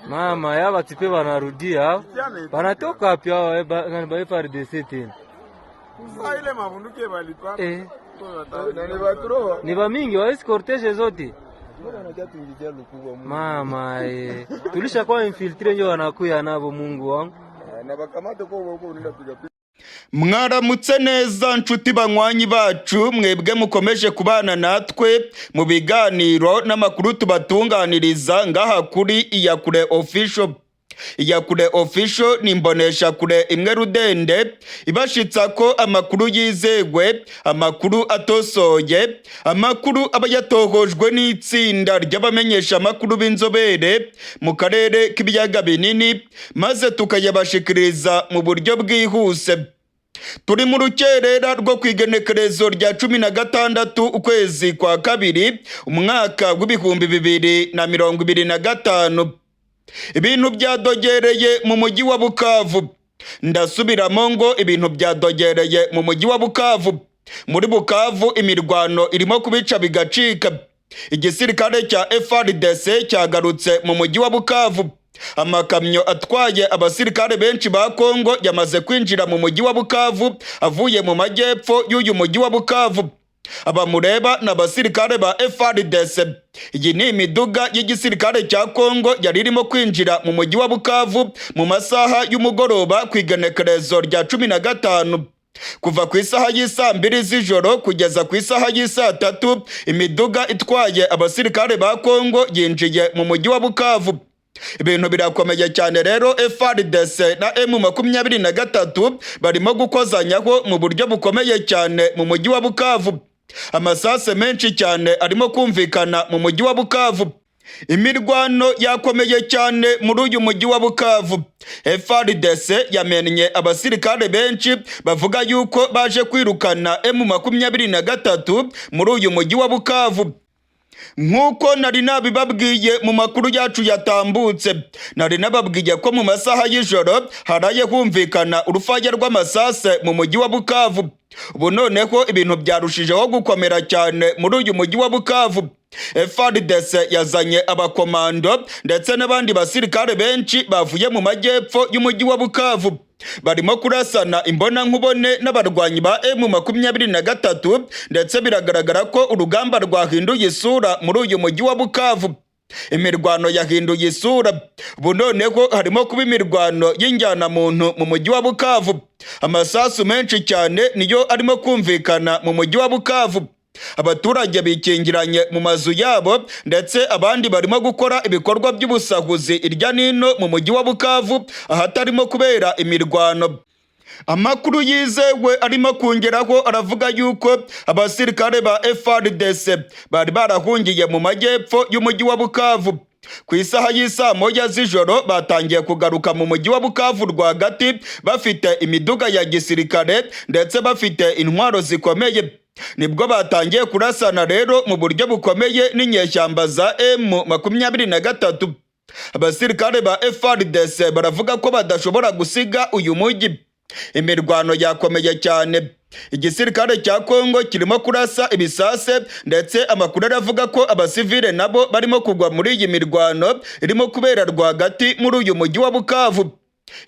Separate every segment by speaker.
Speaker 1: Mama ya batipe banarudia, banatoka wapi hawa nani ba FARDC tena?
Speaker 2: Ile mabunduki balipana.
Speaker 1: Ni bamingi wa cortège zote. Mama tulishakuwa infiltrés, ndio wanakuya nabo. Mungu wangu.
Speaker 3: Mwaramutse neza nshuti banywanyi bacu, mwebwe mukomeje kubana natwe mu biganiro n'amakuru tubatunganiriza ngaha kuri Iyakure Official. Iyakure Official ni imboneshakure imwe rudende ibashitsa ko amakuru yizegwe, amakuru atosoye, amakuru aba yatohojwe n'itsinda ry'abamenyesha amakuru b'inzobere mu karere k'ibiyaga binini, maze tukayabashikiriza mu buryo bwihuse. Turi mu rukerera rwo ku igenekerezo rya 16 ukwezi kwa kabiri umwaka w'2025. Ibintu byadogereye mu mujyi wa Bukavu. Ndasubiramo ngo ibintu byadogereye mu mujyi wa Bukavu. Muri Bukavu imirwano irimo kubica bigacika. Igisirikare cya FARDC cyagarutse mu mujyi wa Bukavu. Amakamyo atwaye abasirikare benshi ba Kongo yamaze kwinjira mu mujyi wa Bukavu avuye mu majyepfo y'uyu mujyi wa Bukavu. Abamureba ni abasirikare ba FARDC. Iyi ni imiduga y'igisirikare cya Kongo yari irimo kwinjira mu mujyi wa Bukavu mu masaha y'umugoroba ku igenekerezo rya 15. Kuva ku isaha y'isaa 2 z'ijoro kugeza ku isaha y'isaa 3, imiduga itwaye abasirikare ba Kongo yinjiye mu mujyi wa Bukavu. Ibintu birakomeye cyane rero. FARDC na M23 barimo gukozanyaho mu buryo bukomeye cyane mu mujyi wa Bukavu. Amasase menshi cyane arimo kumvikana mu mujyi wa Bukavu. Imirwano yakomeye cyane muri uyu mujyi wa Bukavu. FARDC yamennye abasirikare benshi bavuga yuko baje kwirukana M23 muri uyu mujyi wa Bukavu. Nk'uko nari nabibabwiye mu makuru yacu yatambutse, nari nababwiye ko mu masaha y'ijoro haraye humvikana urufaya rw'amasase mu mujyi wa Bukavu. Ubu noneho ibintu byarushijeho gukomera cyane muri uyu mujyi wa Bukavu. FARDC yazanye abakomando ndetse n'abandi basirikare benshi bavuye mu majyepfo y'umujyi wa Bukavu. Barimo kurasana imbonankubone n'abarwanyi ba M23, ndetse biragaragara ko urugamba rwahinduye isura muri uyu mujyi wa Bukavu. Imirwano yahinduye isura. Ubu noneho harimo kuba imirwano y'injyanamuntu mu mujyi wa Bukavu. Amasasu menshi cyane niyo arimo kumvikana mu mujyi wa Bukavu. Abaturage bikingiranye mu mazu yabo, ndetse abandi barimo gukora ibikorwa by'ubusahuzi irya nino mu mujyi wa Bukavu ahatarimo kubera imirwano. Amakuru yizewe arimo kongeraho aravuga yuko abasirikare ba FARDC bari barahungiye mu majyepfo y'umujyi wa Bukavu, ku isaha y'isaa 1 z'ijoro batangiye kugaruka mu mujyi wa Bukavu rwagati, bafite imiduga ya gisirikare ndetse bafite intwaro zikomeye. Nibwo batangiye kurasana rero mu buryo bukomeye n'inyeshyamba za M23. Abasirikare ba FARDC baravuga ko badashobora gusiga uyu mujyi. Imirwano yakomeye cyane. Igisirikare cya Kongo kirimo kurasa ibisase, ndetse amakuru aravuga ko abasivile nabo barimo kugwa muri iyi mirwano irimo kubera rwagati muri uyu mujyi wa Bukavu.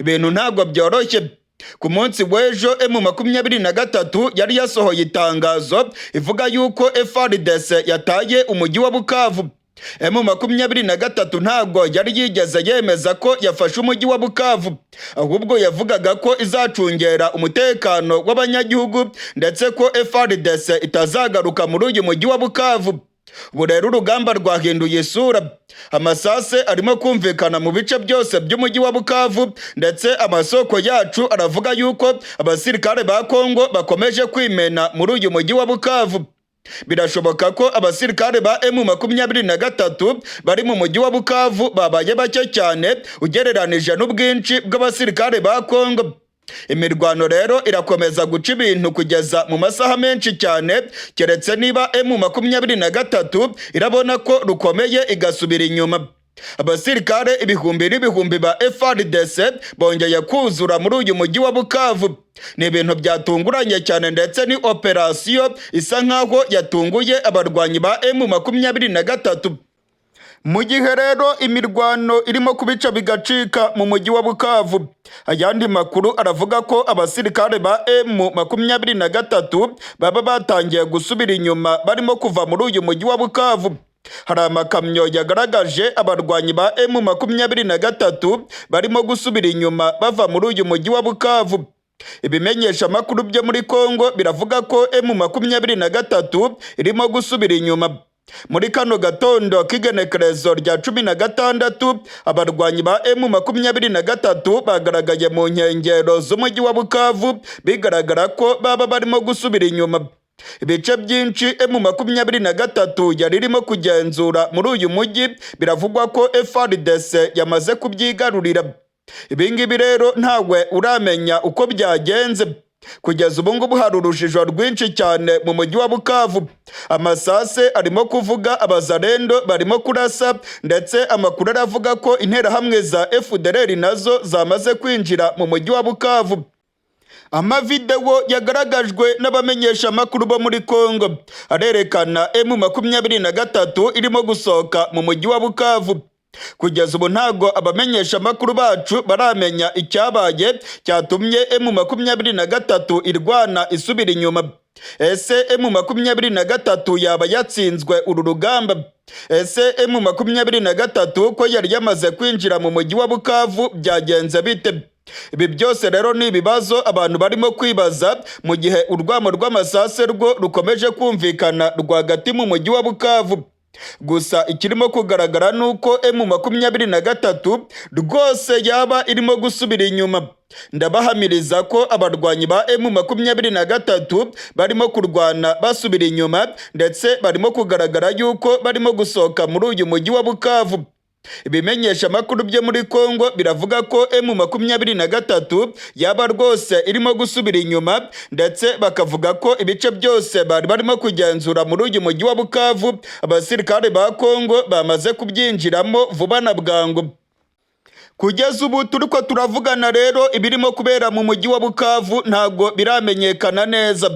Speaker 3: Ibintu ntabwo byoroshye. Ku munsi w'ejo M23 yari yasohoye itangazo ivuga yuko FARDC yataye umujyi wa Bukavu. M23 ntabwo yari yigeze yemeza ko yafashe umujyi wa Bukavu, ahubwo yavugaga ko izacungera umutekano w'abanyagihugu, ndetse ko FARDC itazagaruka muri uyu mujyi wa Bukavu. Ubu rero urugamba rwahinduye isura. Amasase arimo kumvikana mu bice byose by'umujyi wa Bukavu, ndetse amasoko yacu aravuga yuko abasirikare ba Kongo bakomeje kwimena muri uyu mujyi wa Bukavu. Birashoboka ko abasirikare ba M23 bari mu mujyi wa Bukavu babaye bake cyane ugereranije n'ubwinshi bw'abasirikare ba Kongo. Imirwano rero irakomeza guca ibintu kugeza mu masaha menshi cyane, keretse niba M23 irabona ko rukomeye igasubira inyuma. Abasirikare ibihumbi n'ibihumbi ba FARDC bongeye kuzura muri uyu mujyi wa Bukavu. Ni ibintu byatunguranye cyane, ndetse ni operasiyo isa nkaho yatunguye abarwanyi ba M23. Mu gihe rero imirwano irimo kubica bigacika mu mujyi wa Bukavu, ayandi makuru aravuga ko abasirikare ba M23 baba batangiye gusubira inyuma, barimo kuva muri uyu mujyi wa Bukavu. Hari amakamyo yagaragaje abarwanyi ba M23 barimo gusubira inyuma bava muri uyu mujyi wa Bukavu. Ibimenyesha amakuru byo muri Kongo biravuga ko M23 irimo gusubira inyuma. Muri kano gatondo k'igenekerezo rya 16, abarwanyi ba M23 bagaragaye mu nkengero z'umujyi wa Bukavu, bigaragara ko baba barimo gusubira inyuma. Ibice byinshi M23 yari irimo kugenzura muri uyu mujyi biravugwa ko FARDC yamaze kubyigarurira. Ibi ngibi rero ntawe uramenya uko byagenze. Kugeza ubu ngubu hari urujijo rwinshi cyane mu mujyi wa Bukavu. Amasase arimo kuvuga, abazarendo barimo kurasa, ndetse amakuru aravuga ko interahamwe za FDLR nazo zamaze kwinjira mu mujyi wa Bukavu. Amavidewo yagaragajwe n'abamenyesha amakuru bo muri Kongo arerekana M23 irimo gusohoka mu mujyi wa Bukavu. Kugeza ubu ntago abamenyesha amakuru bacu baramenya icyabaye cyatumye M23 irwana isubira inyuma. Ese M23 yaba yatsinzwe uru rugamba? Ese M23 ko yari yamaze kwinjira mu mujyi wa Bukavu byagenze bite? Ibi byose rero ni ibibazo abantu barimo kwibaza mu gihe urwamo rw'amasase rwo rukomeje kumvikana rwagati mu mujyi wa Bukavu. Gusa ikirimo kugaragara ni uko M23 rwose yaba irimo gusubira inyuma. Ndabahamiriza ko abarwanyi ba M23 barimo kurwana basubira inyuma, ndetse barimo kugaragara yuko barimo gusohoka muri uyu mujyi wa Bukavu. Ibimenyesha amakuru byo muri Kongo biravuga ko M23 yaba rwose irimo gusubira inyuma, ndetse bakavuga ko ibice byose bari barimo kugenzura muri uyu mujyi wa Bukavu abasirikare ba Kongo bamaze kubyinjiramo vuba na bwangu. Kugeza ubu turiko turavugana rero, ibirimo kubera mu mujyi wa Bukavu ntago biramenyekana neza.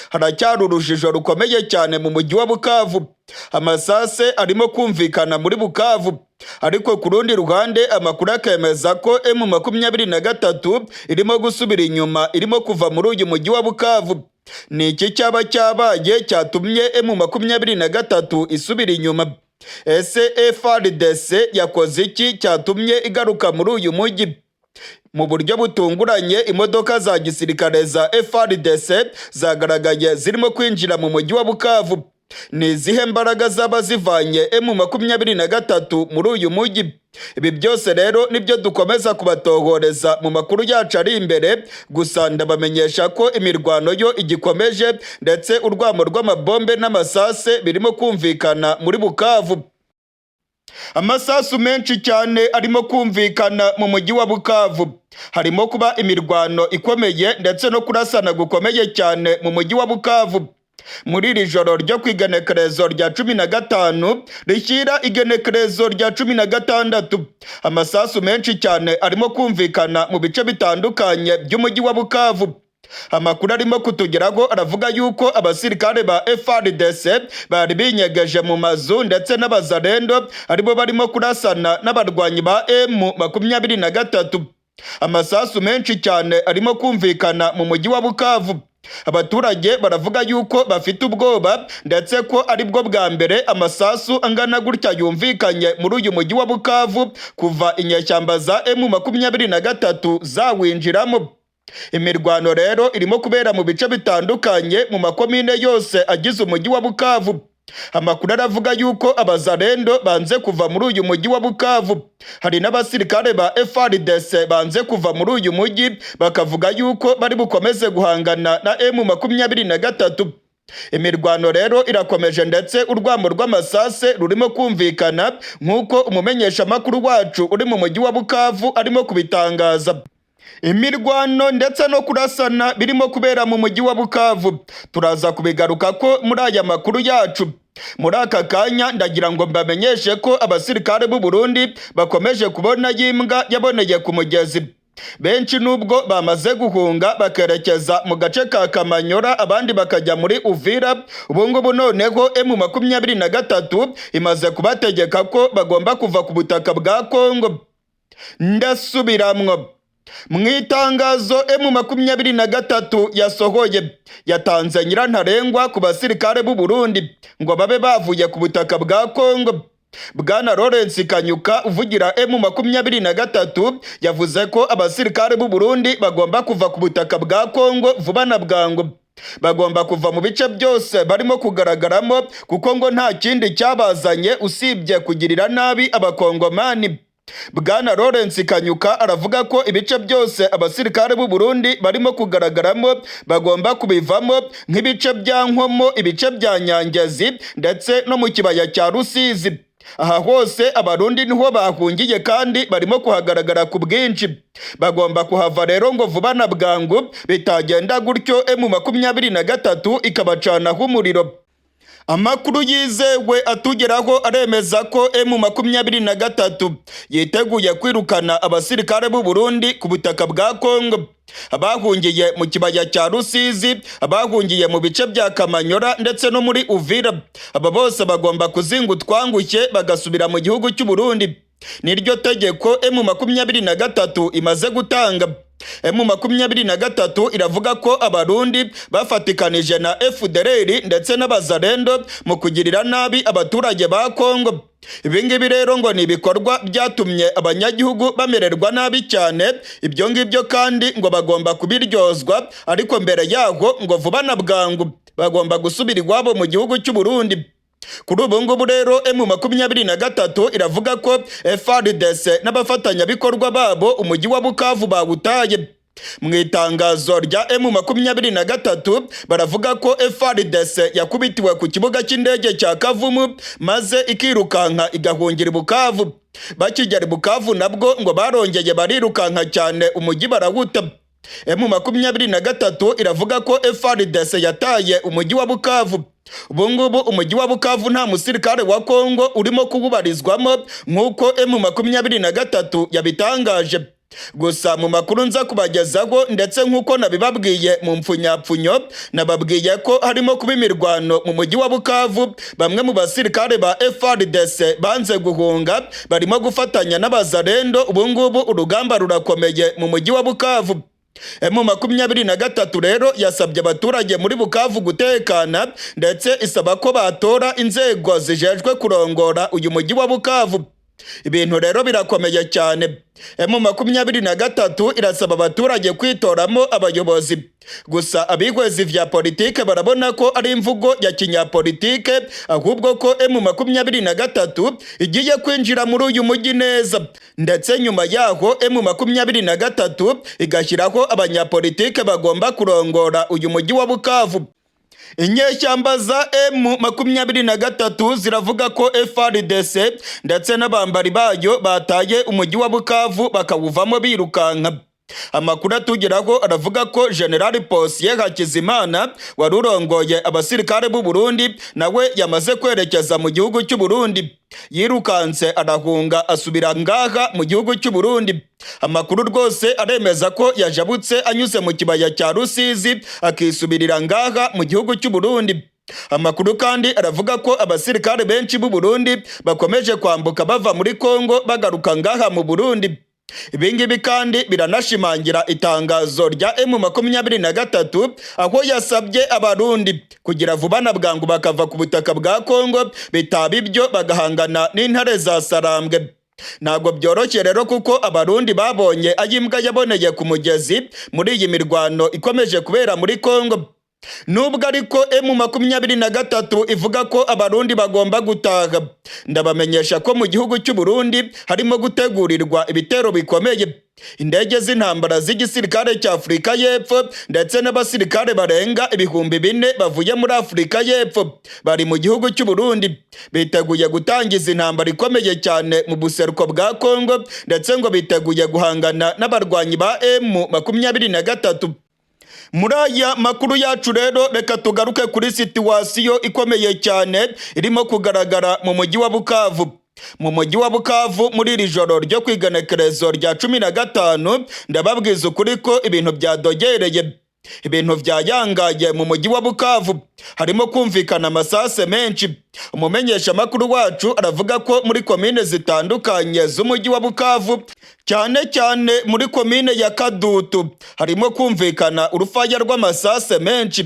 Speaker 3: Haracyari urujijo rukomeye cyane mu mujyi wa Bukavu. Amasase arimo kumvikana muri Bukavu, ariko ku rundi ruhande amakuru akemeza ko M23 irimo gusubira inyuma, irimo kuva muri uyu mujyi wa Bukavu. Ni iki cyaba cyabaye cyatumye M23 isubira inyuma? Ese FARDC yakoze iki cyatumye igaruka muri uyu mujyi? Mu buryo butunguranye, imodoka za gisirikare za FARDC zagaragaye zirimo kwinjira mu mujyi wa Bukavu. Ni izihe mbaraga zaba zivanye M23 muri uyu mujyi? Ibi byose rero nibyo dukomeza kubatohoreza mu makuru yacu ari imbere. Gusa ndabamenyesha ko imirwano yo igikomeje, ndetse urwamo rw'amabombe n'amasase birimo kumvikana muri Bukavu. Amasasu menshi cyane arimo kumvikana mu mujyi wa Bukavu. Harimo kuba imirwano ikomeye ndetse no kurasana gukomeye cyane mu mujyi wa Bukavu. Muri iri joro ryo ku igenekerezo rya 15 rishyira igenekerezo rya 16, amasasu menshi cyane arimo kumvikana mu bice bitandukanye by'umujyi wa Bukavu. Amakuru arimo kutugeraho aravuga yuko abasirikare ba FARDC bari binyegeje mu mazu ndetse n'abazarendo aribo barimo kurasana n'abarwanyi ba M23. Amasasu menshi cyane arimo kumvikana mu mujyi wa Bukavu. Abaturage baravuga yuko bafite ubwoba, ndetse ko aribwo bwa mbere amasasu angana gutya yumvikanye muri uyu mujyi wa Bukavu kuva inyeshyamba za M23 zawinjiramo. Imirwano rero irimo kubera mu bice bitandukanye mu makomine yose agize umujyi wa Bukavu. Amakuru aravuga yuko abazarendo banze kuva muri uyu mujyi wa Bukavu. Hari n'abasirikare ba FARDC banze kuva muri uyu mujyi, bakavuga yuko bari bukomeze guhangana na M23. Imirwano rero irakomeje, ndetse urwamo rw'amasase rurimo kumvikana nk'uko umumenyeshamakuru wacu uri mu mujyi wa Bukavu arimo kubitangaza. Imirwano ndetse no kurasana birimo kubera mu mujyi wa Bukavu turaza kubigaruka ko muri aya makuru yacu. Muri aka kanya ndagira ngo mbamenyeshe ko abasirikare b'u Burundi bakomeje kubona y'imbwa yaboneye ku mugezi. Benshi nubwo bamaze guhunga bakerekeza mu gace ka Kamanyora, abandi bakajya muri Uvira, ubu ngubu noneho M23 imaze kubategeka ko bagomba kuva ku butaka bwa Kongo. Ndasubiramwo, mu itangazo M23 yasohoye, yatanze nyirantarengwa ku basirikare b'u Burundi ngo babe bavuye ku butaka bwa Kongo. Bwana Lawrence Kanyuka uvugira M23 yavuze ko abasirikare b'u Burundi bagomba kuva ku butaka bwa Kongo vuba na bwangu. Bagomba kuva mu bice byose barimo kugaragaramo, kuko ngo nta kindi cyabazanye usibye kugirira nabi Abakongomani. Bwana Lawrence Kanyuka aravuga ko ibice byose abasirikare b'u Burundi barimo kugaragaramo bagomba kubivamo, nk'ibice bya Nkomo, ibice bya Nyangezi ndetse no mu kibaya cya Rusizi. Aha hose Abarundi niho bahungiye kandi barimo kuhagaragara ku bwinshi. Bagomba kuhava rero ngo vuba na bwangu, bitagenda gutyo M23 ikabacanaho umuriro. Amakuru yizewe atugeraho aremeza ko M23 yiteguye kwirukana abasirikare b'u Burundi ku butaka bwa Kongo. Abahungiye mu kibaya cya Rusizi, abahungiye mu bice bya Kamanyora ndetse no muri Uvira, aba bose bagomba kuzinga utwangushye bagasubira mu gihugu cy'u Burundi. Niryo tegeko M23 imaze gutanga. M23 iravuga ko Abarundi bafatikanije na FDLR ndetse n'Abazalendo mu kugirira nabi abaturage ba Kongo. Ibi ngibi rero ngo ni ibikorwa byatumye abanyagihugu bamererwa nabi cyane. Ibyo ngibyo kandi ngo bagomba kubiryozwa, ariko mbere yaho ngo vuba na bwangu bagomba gusubira iwabo mu gihugu cy'u Burundi. Kuri ubu ngubu rero M23 iravuga ko FARDC n'abafatanyabikorwa babo umujyi wa Bukavu bawutaye. Mu itangazo rya M23 baravuga ko FARDC yakubitiwe ku kibuga cy'indege cya Kavumu, maze ikirukanka igahungira i Bukavu. Bakigera i Bukavu nabwo ngo barongeye barirukanka cyane, umujyi barawuta. M23 iravuga ko FARDC yataye umujyi wa Bukavu. Ubu ngubu umujyi wa Bukavu nta musirikare wa Kongo urimo kuwubarizwamo nk'uko M23 yabitangaje. Gusa mu makuru nza kubagezaho, ndetse nk'uko nabibabwiye mu mpfunyapfunyo, nababwiye ko harimo kuba imirwano mu mujyi wa Bukavu. Bamwe mu basirikare ba FARDC banze guhunga barimo gufatanya n'Abazalendo. Ubu ngubu urugamba rurakomeye mu mujyi wa Bukavu. M23 rero yasabye abaturage muri Bukavu gutekana, ndetse isaba ko batora inzego zijejwe kurongora uyu mujyi wa Bukavu. Ibintu rero birakomeye cyane. M23 irasaba abaturage kwitoramo abayobozi. Gusa abihwezi vya politike barabona ko ari imvugo ya kinyapolitike, ahubwo ko M23 igiye kwinjira muri uyu mujyi neza, ndetse nyuma yaho M23 igashyiraho abanyapolitike bagomba kurongora uyu mujyi wa Bukavu. Inyeshyamba za M23 ziravuga ko FARDC ndetse n'abambari bayo bataye umujyi wa Bukavu bakawuvamo birukanka. Amakuru atugeraho aravuga ko General Posier Hakizimana wari urongoye abasirikare b'u Burundi nawe yamaze kwerekeza mu gihugu cy'u Burundi. Yirukanse arahunga asubira ngaha mu gihugu cy'u Burundi. Amakuru rwose aremeza ko yajabutse anyuze mu kibaya cya Rusizi akisubirira ngaha mu gihugu cy'u Burundi. Amakuru kandi aravuga ko abasirikare benshi b'u Burundi bakomeje kwambuka bava muri Kongo bagaruka ngaha mu Burundi. Ibingibi kandi biranashimangira itangazo rya M23 aho yasabye Abarundi kugira vuba na bwangu bakava ku butaka bwa Kongo, bitaba ibyo bagahangana n'intare za Sarambwe. Ntabwo byoroshye rero, kuko Abarundi babonye ayimbwa yaboneye ku mugezi muri iyi mirwano ikomeje kubera muri Kongo. Nubwo ariko M23 ivuga ko Abarundi bagomba gutaha, ndabamenyesha ko mu gihugu cy'u Burundi harimo gutegurirwa ibitero bikomeye. Indege z'intambara z'igisirikare cya Afurika y'Epfo ndetse n'abasirikare barenga 4000 bavuye muri Afurika y'Epfo bari mu gihugu cy'u Burundi, biteguye gutangiza intambara ikomeye cyane mu buseruko bwa Kongo, ndetse ngo biteguye guhangana n'abarwanyi ba M23. Muri aya makuru yacu rero reka tugaruke kuri situation ikomeye cyane irimo kugaragara mu mujyi wa Bukavu. Mu mujyi wa Bukavu muri iri joro ryo ku igenekerezo rya 15, ndababwiza ukuri ko ibintu byadogereye, ibintu byayangaye. Mu mujyi wa Bukavu harimo kumvikana amasase menshi. Umumenyeshamakuru wacu aravuga ko muri komine zitandukanye z'umujyi wa Bukavu, cyane cyane muri komine ya Kadutu, harimo kumvikana urufaya rw'amasase menshi.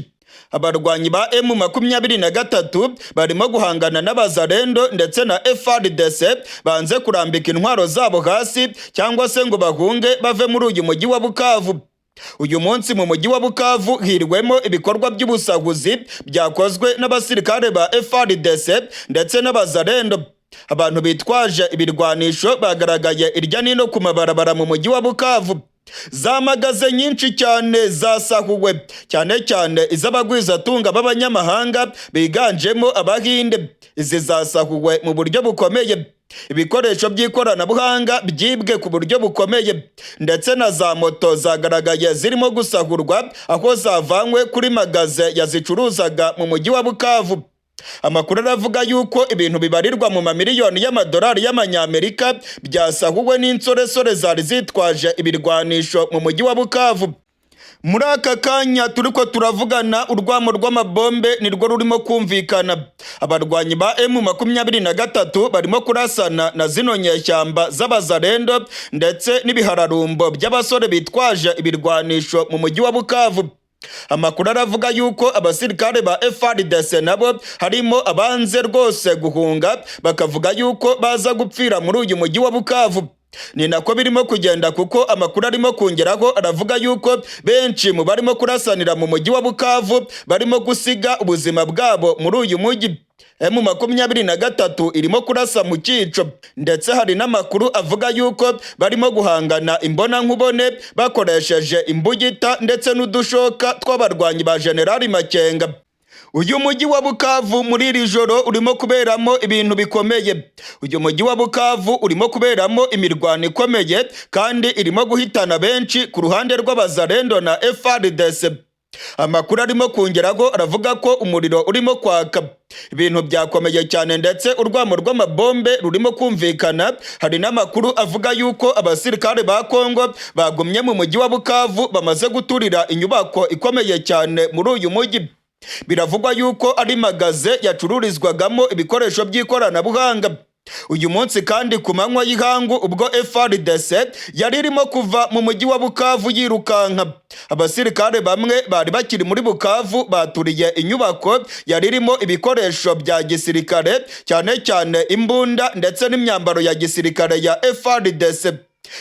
Speaker 3: Abarwanyi ba M23 barimo guhangana n'Abazarendo ndetse na FARDC banze kurambika intwaro zabo hasi cyangwa se ngo bahunge bave muri uyu mujyi wa Bukavu. Uyu munsi mu mujyi wa Bukavu hirwemo ibikorwa by'ubusahuzi byakozwe n'abasirikare ba FARDC ndetse n'Abazarendo. Abantu bitwaje ibirwanisho bagaragaye irya nino ku mabarabara mu mujyi wa Bukavu. Za magaze nyinshi cyane zasahuwe, cyane cyane iz'abagwizatunga b'abanyamahanga biganjemo Abahinde. Izi zasahuwe mu buryo bukomeye. Ibikoresho by'ikoranabuhanga byibwe ku buryo bukomeye, ndetse na za moto zagaragaye zirimo gusahurwa aho zavanywe kuri magaze yazicuruzaga mu mujyi wa Bukavu. Amakuru aravuga yuko ibintu bibarirwa mu mamiliyoni y'amadolari y'Amanyamerika byasahuwe n'insoresore zari zitwaje ibirwanisho mu mujyi wa Bukavu. Muri aka kanya turiko turavugana, urwamo rw'amabombe nirwo rurimo kumvikana. Abarwanyi ba M23 barimo kurasana na zino nyeshyamba z'Abazarendo ndetse n'ibihararumbo by'abasore bitwaje ibirwanisho mu mujyi wa Bukavu. Amakuru aravuga yuko abasirikare ba FARDC nabo harimo abanze rwose guhunga, bakavuga yuko baza gupfira muri uyu mujyi wa Bukavu. Ni nako birimo kugenda, kuko amakuru arimo kongeraho aravuga yuko benshi mu barimo kurasanira mu mujyi wa Bukavu barimo gusiga ubuzima bwabo muri uyu mujyi. M23 irimo kurasa mu cyico, ndetse hari n'amakuru avuga yuko barimo guhangana imbonankubone bakoresheje imbugita ndetse n'udushoka tw'abarwanyi ba Generali Makenga. Uyu mujyi wa Bukavu muri iri joro urimo kuberamo ibintu bikomeye. Uyu mujyi wa Bukavu urimo kuberamo imirwano ikomeye kandi irimo guhitana benshi ku ruhande rw'Abazarendo na FARDC. Amakuru arimo kongeraho aravuga ko umuriro urimo kwaka, ibintu byakomeye cyane, ndetse urwamo rw'amabombe rurimo kumvikana. Hari n'amakuru avuga yuko abasirikare ba Kongo bagumye mu mujyi wa Bukavu bamaze guturira inyubako ikomeye cyane muri uyu mujyi. Biravugwa yuko ari magaze yacururizwagamo ibikoresho by'ikoranabuhanga. Uyu munsi kandi ku manywa y'ihangu, ubwo FARDC yari irimo kuva mu mujyi wa Bukavu yirukanka, abasirikare bamwe bari bakiri muri Bukavu baturiye inyubako yari irimo ibikoresho bya gisirikare, cyane cyane imbunda ndetse n'imyambaro ya gisirikare ya FARDC.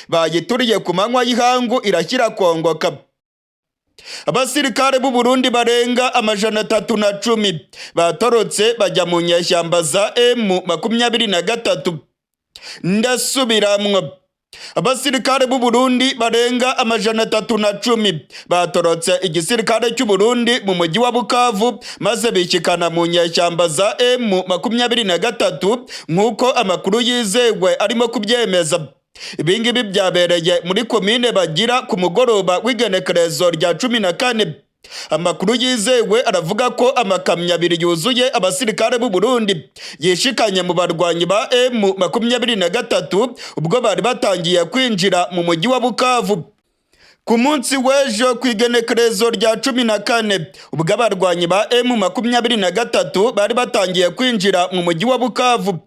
Speaker 3: Bayituriye ku manywa y'ihangu, irashyira kongoka. Abasirikare b'u Burundi barenga 310 batorotse bajya mu nyeshyamba za M23. Ndasubiramwo: abasirikare b'u Burundi barenga 310 batorotse igisirikare cy'u Burundi mu mujyi wa Bukavu maze bikikana mu nyeshyamba za M23, nk'uko amakuru yizewe arimo kubyemeza. Ibingibi byabereye muri komine Bagira ku mugoroba w'igenekerezo rya 14. Amakuru yizewe aravuga ko amakamyo abiri yuzuye abasirikare b'u Burundi yishikanye mu barwanyi ba M23 ubwo bari batangiye kwinjira mu mujyi wa Bukavu. Ku munsi w'ejo ku igenekerezo rya 14, ubwo abarwanyi ba M23 bari batangiye kwinjira mu mujyi wa Bukavu,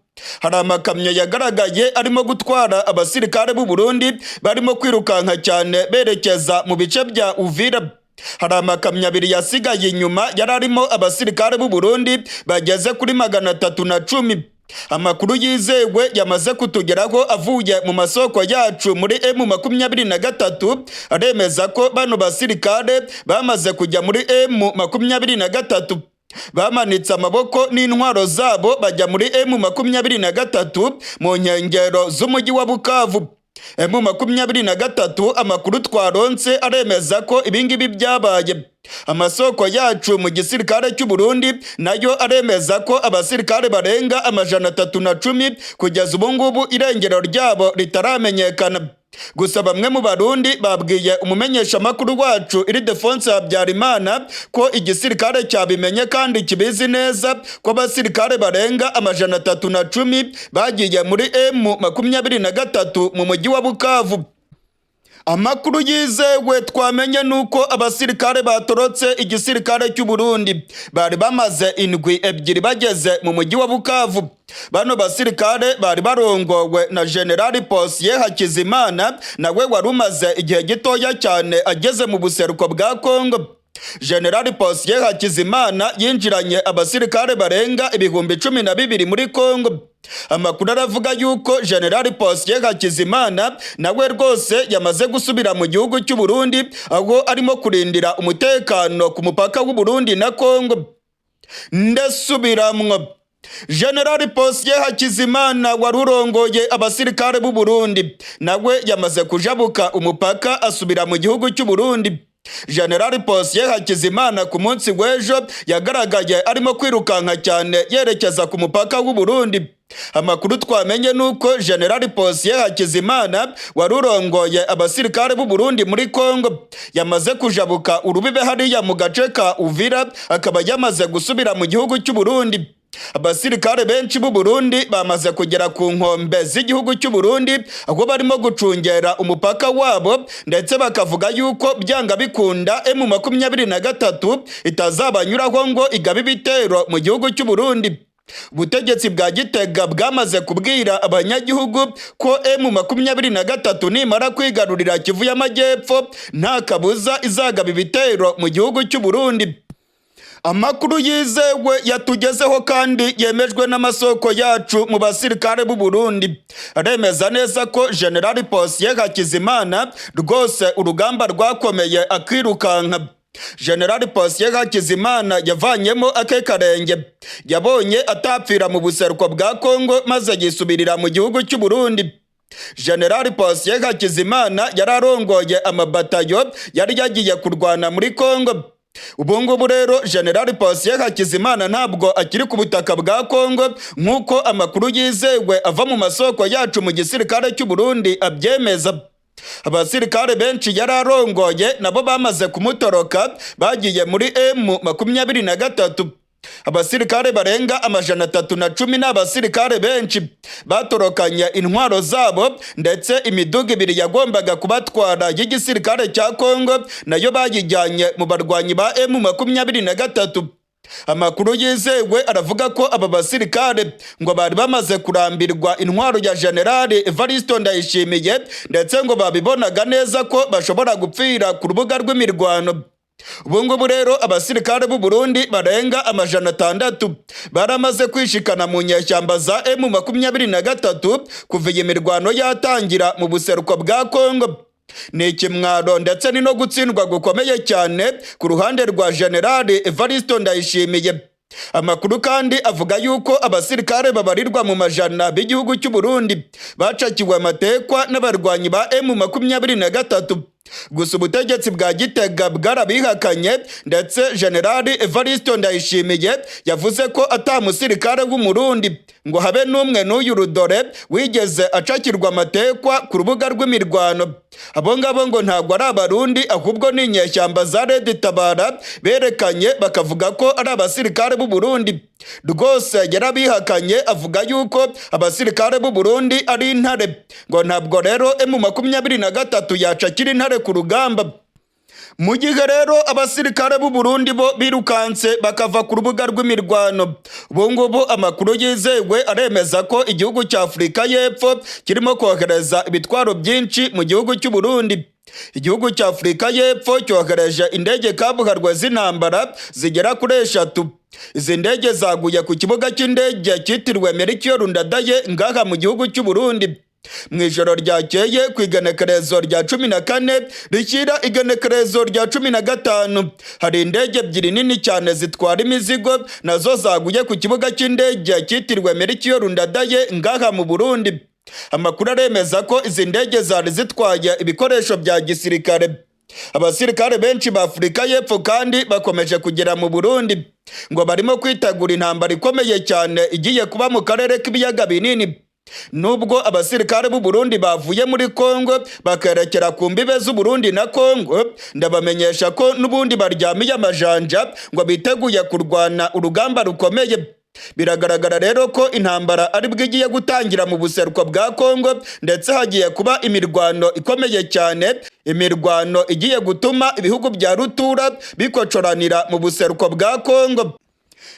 Speaker 3: hari amakamyo yagaragaye arimo gutwara abasirikare b'u Burundi barimo kwirukanka cyane berekeza mu bice bya Uvira. Hari amakamyo abiri yasigaye inyuma yari arimo abasirikare b'u Burundi bageze kuri 310. Amakuru yizewe yamaze kutugeraho avuye mu masoko yacu muri M23 aremeza ko bano basirikare bamaze kujya muri M23, bamanitse amaboko n'intwaro zabo bajya muri M23 mu nkengero z'umujyi wa Bukavu. M23, amakuru twaronse aremeza ko ibingibi byabaye. Amasoko yacu mu gisirikare cy'u Burundi nayo aremeza ko abasirikare barenga 310 kugeza ubu ngubu irengero ryabo ritaramenyekana. Gusa bamwe mu Barundi babwiye umumenyeshamakuru wacu Ildefonse Habyarimana ko igisirikare cyabimenye kandi kibizi neza ko abasirikare barenga 310 bagiye muri M23 mu mujyi wa Bukavu. Amakuru yizewe twamenye nuko abasirikare batorotse igisirikare cy'u Burundi bari bamaze indwi 2 bageze mu mujyi wa Bukavu. Bano basirikare bari barongowe na General Posier Hakizimana, nawe wari umaze igihe gitoya cyane ageze mu buseruko bwa Kongo. General Posier Hakizimana yinjiranye abasirikare barenga 12,000 muri Kongo. Amakuru aravuga yuko General Posier Hakizimana nawe rwose yamaze gusubira mu gihugu cy'u Burundi, aho arimo kurindira umutekano ku mupaka w'u Burundi na Kongo. Ndasubiramwo, General Posier Hakizimana wari urongoye abasirikare b'u Burundi nawe yamaze kujabuka umupaka asubira mu gihugu cy'u Burundi. General Posier Hakizimana ku munsi w'ejo yagaragaye arimo kwirukanka cyane yerekeza ku mupaka w'u Burundi. Amakuru twamenye nuko General Posier Hakizimana wari urongoye abasirikare b'u Burundi muri Kongo yamaze kujabuka urubibe hariya mu gace ka Uvira, akaba yamaze gusubira mu gihugu cy'u Burundi. Abasirikare benshi b'u Burundi bamaze kugera ku nkombe z'igihugu cy'u Burundi, aho barimo gucungera umupaka wabo, ndetse bakavuga yuko byanga bikunda M23 itazabanyuraho ngo igabe ibitero mu gihugu cy'u Burundi. Ubutegetsi bwa Gitega bwamaze kubwira abanyagihugu ko M23 nimara kwigarurira Kivu y'Amajyepfo nta kabuza izagaba ibitero mu gihugu cy'u Burundi. Amakuru yizewe yatugezeho kandi yemejwe n'amasoko yacu mu basirikare b'u Burundi aremeza neza ko General Posier Hakizimana rwose urugamba rwakomeye akirukanka. General Posier Hakizimana yavanyemo ake karenge, yabonye atapfira mu buseruko bwa Kongo maze yisubirira mu gihugu cy'u Burundi. General Posier Hakizimana yari arongoye amabatayo yari yagiye kurwana muri Kongo. Ubu ngubu rero General Posier Hakizimana ntabwo akiri ku butaka bwa Kongo, nk'uko amakuru yizewe ava mu masoko yacu mu gisirikare cy'u Burundi abyemeza. Abasirikare benshi yari arongoye nabo bamaze kumutoroka bagiye muri M23. Abasirikare barenga 310 ni abasirikare benshi batorokanye intwaro zabo, ndetse imiduga 2 yagombaga kubatwara y'igisirikare cya Kongo nayo bayijyanye mu barwanyi ba M23. Amakuru yizewe aravuga ko aba basirikare ngo bari bamaze kurambirwa intwaro ya General Evariste Ndayishimiye, ndetse ngo babibonaga neza ko bashobora gupfira ku rubuga rw'imirwano. Ubu ngubu rero abasirikare b'u Burundi barenga 600 baramaze kwishikana mu nyeshyamba za M23 kuva iyi mirwano yatangira mu buseruko bwa Kongo. Ni ikimwaro ndetse ni no gutsindwa gukomeye cyane ku ruhande rwa General Evariste Ndayishimiye. Amakuru kandi avuga yuko abasirikare babarirwa mu majana b'igihugu cy'u Burundi bacakiwe amatekwa n'abarwanyi ba M23. Gusa ubutegetsi bwa Gitega bwarabihakanye, ndetse General Evariste Ndayishimiye yavuze ko atamusirikare w'Umurundi ngo habe n'umwe n'uyu rudore wigeze acakirwa amatekwa ku rubuga rw'imirwano. Abo ngabo ngo ntabwo ari Abarundi, ahubwo ni inyeshyamba za Red Tabara berekanye bakavuga ko ari abasirikare b'u Burundi. Rwose yarabihakanye avuga yuko abasirikare b'u Burundi ari intare, ngo ntabwo rero M23 yacakira intare ku rugamba. Mu gihe rero abasirikare b'u Burundi bo birukanse bakava ku rubuga rw'imirwano, ubu ngubu amakuru yizewe aremeza ko igihugu cya Afurika y'Epfo kirimo kohereza ibitwaro byinshi mu gihugu cy'u Burundi. Igihugu cya Afurika y'Epfo cyohereje indege kabuharwa z'intambara zigera kuri 3. Izi ndege zaguye ku kibuga cy'indege cyitiriwe Melchior Ndadaye ngaha mu gihugu cy'u Burundi. Mu ijoro ryakeye ku igenekerezo rya 14 rishyira igenekerezo rya 15, hari indege 2 nini cyane zitwara imizigo nazo zaguye ku kibuga cy'indege cyitiriwe Melchior Ndadaye ngaha mu Burundi. Amakuru aremeza ko izi ndege zari zitwaye ibikoresho bya gisirikare. Abasirikare benshi ba Afurika y'Epfo kandi bakomeje kugera mu Burundi, ngo barimo kwitegura intambara ikomeye cyane igiye kuba mu karere k'ibiyaga binini. Nubwo abasirikare b'u Burundi bavuye muri Kongo bakerekera ku mbibe z'u Burundi na Kongo, ndabamenyesha ko n'ubundi baryamiye amajanja ngo biteguye kurwana urugamba rukomeye. Biragaragara rero ko intambara ari bwo igiye gutangira mu buseruko bwa Kongo, ndetse hagiye kuba imirwano ikomeye cyane, imirwano igiye gutuma ibihugu bya rutura bikocoranira mu buseruko bwa Kongo.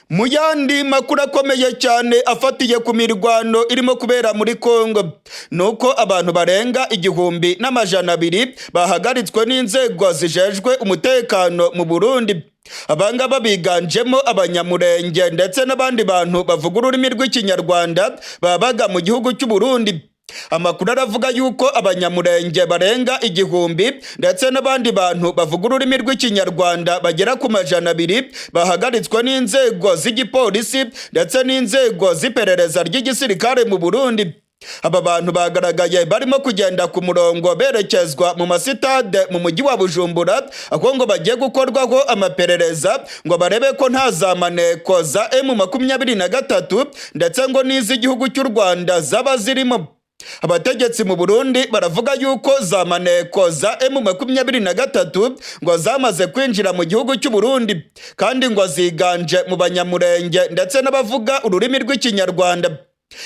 Speaker 3: Mu yandi makuru akomeye cyane afatiye ku mirwano irimo kubera muri Kongo, nuko abantu barenga 1200 bahagaritswe n'inzego zijejwe umutekano mu Burundi. Abangaba biganjemo Abanyamurenge ndetse n'abandi bantu bavuga ururimi rw'Ikinyarwanda babaga mu gihugu cy'u Burundi. Amakuru aravuga yuko Abanyamurenge barenga 1000 ndetse n'abandi bantu bavuga ururimi rw'Ikinyarwanda bagera ku 200 bahagaritswe n'inzego z'igipolisi ndetse n'inzego z'iperereza ry'igisirikare mu Burundi. Aba bantu bagaragaye barimo kugenda ku murongo berekezwa mu masitade mu mujyi wa Bujumbura, aho ngo bagiye gukorwaho amaperereza ngo barebe ko nta za maneko za M23 ndetse ngo n'iz'igihugu cy'u Rwanda zaba zirimo. Abategetsi mu Burundi baravuga yuko za maneko za M23 ngo zamaze kwinjira mu gihugu cy'u Burundi, kandi ngo ziganje mu Banyamurenge ndetse n'abavuga ururimi rw'Ikinyarwanda.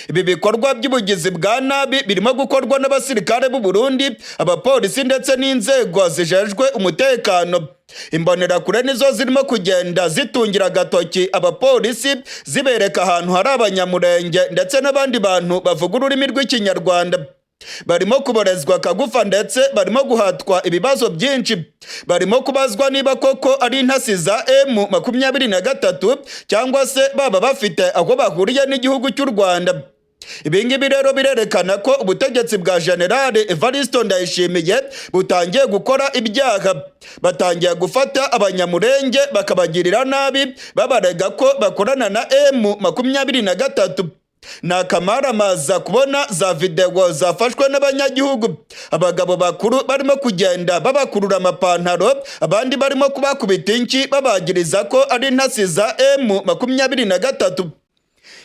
Speaker 3: Ibi bikorwa by'ubugizi bwa nabi birimo gukorwa n'abasirikare b'u Burundi, abapolisi ndetse n'inzego zijejwe umutekano. Imbonerakure nizo zirimo kugenda zitungira agatoki abapolisi, zibereka ahantu hari Abanyamurenge ndetse n'abandi bantu bavuga ururimi rw'Ikinyarwanda. Barimo kuborezwa akagufa ndetse barimo guhatwa ibibazo byinshi. Barimo kubazwa niba koko ari intasi za M23 cyangwa se baba bafite aho bahuriye n'igihugu cy'u Rwanda. Ibi ngibi rero birerekana ko ubutegetsi bwa General Evariste Ndayishimiye butangiye gukora ibyaha. Batangiye gufata Abanyamurenge bakabagirira nabi, babarega ko bakorana na M23. Ni akamaramaza kubona za videwo zafashwe n'abanyagihugu, abagabo bakuru barimo kugenda babakurura amapantaro, abandi barimo kubakubita inshyi, babagiriza ko ari intasi za M23.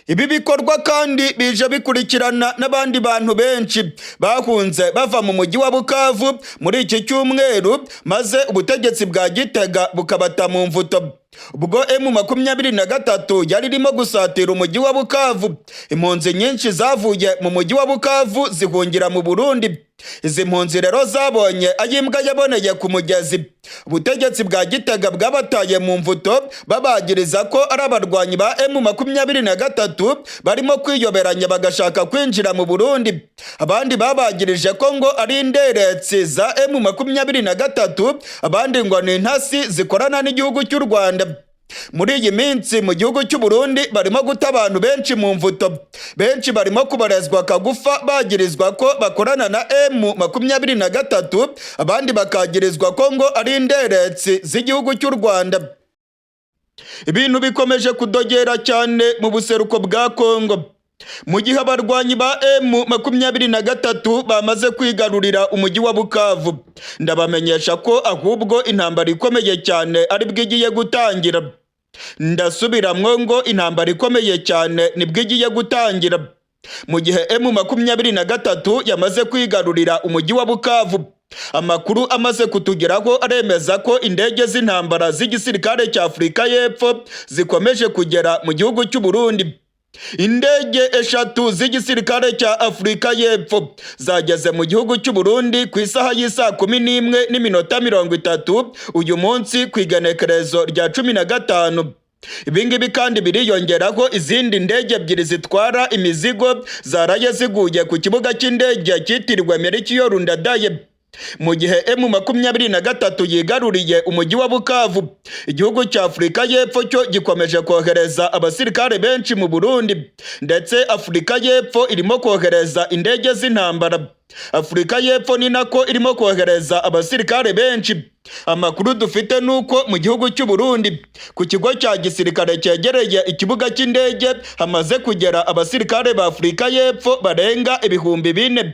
Speaker 3: Ibi bikorwa kandi bije bikurikirana n'abandi bantu benshi bahunze bava mu mujyi wa Bukavu muri iki cyumweru, maze ubutegetsi bwa Gitega bukabata mu mvuto. Ubwo M23 yari irimo gusatira umujyi wa Bukavu, impunzi nyinshi zavuye mu mujyi wa Bukavu zihungira mu Burundi. Izi mpunzi rero zabonye ayimbwa yaboneye ku mugezi. Ubutegetsi bwa Gitega bwabataye mu mvuto, babagiriza ko ari abarwanyi ba M23 barimo kwiyoberanya bagashaka kwinjira mu Burundi. Abandi babagirije ko ngo ari inderetsi za M23, abandi ngo ni intasi zikorana n'igihugu cy'u Rwanda. Muri iyi minsi mu gihugu cy'u Burundi barimo guta abantu benshi mu mvuto. Benshi barimo kubarezwa kagufa, bagirizwa ko bakorana na M23, abandi bakagirizwa ko ngo ari inderetsi z'igihugu cy'u Rwanda. Ibintu bikomeje kudogera cyane mu buseruko bwa Kongo. Mu gihe abarwanyi ba M23 bamaze kwigarurira umujyi wa Bukavu, ndabamenyesha ko ahubwo intambara ikomeye cyane ari bwo igiye gutangira. Ndasubiramwo ngo intambara ikomeye cyane nibwo igiye gutangira. Mu gihe M23 yamaze kwigarurira umujyi wa Bukavu, amakuru amaze kutugeraho aremeza ko indege z'intambara z'igisirikare cya Afurika y'Epfo zikomeje kugera mu gihugu cy'u Burundi. Indege eshatu z'igisirikare cya Afurika y'Epfo zageze mu gihugu cy'u Burundi ku isaha y'isaa 11:30 uyu munsi ku igenekerezo rya 15. Ibi ngibi kandi biriyongeraho izindi ndege ebyiri zitwara imizigo zaraye ziguye ku kibuga cy'indege cyitiriwe Melchior Ndadaye. Mu gihe M23 yigaruriye umujyi wa Bukavu, igihugu cya Afurika y'Epfo cyo gikomeje kohereza abasirikare benshi mu Burundi, ndetse Afurika y'Epfo irimo kohereza indege z'intambara. Afurika y'Epfo ni nako irimo kohereza abasirikare benshi. Amakuru dufite nuko mu gihugu cy'u Burundi ku kigo cya gisirikare cyegereye ikibuga cy'indege hamaze kugera abasirikare ba Afurika y'Epfo barenga 4000.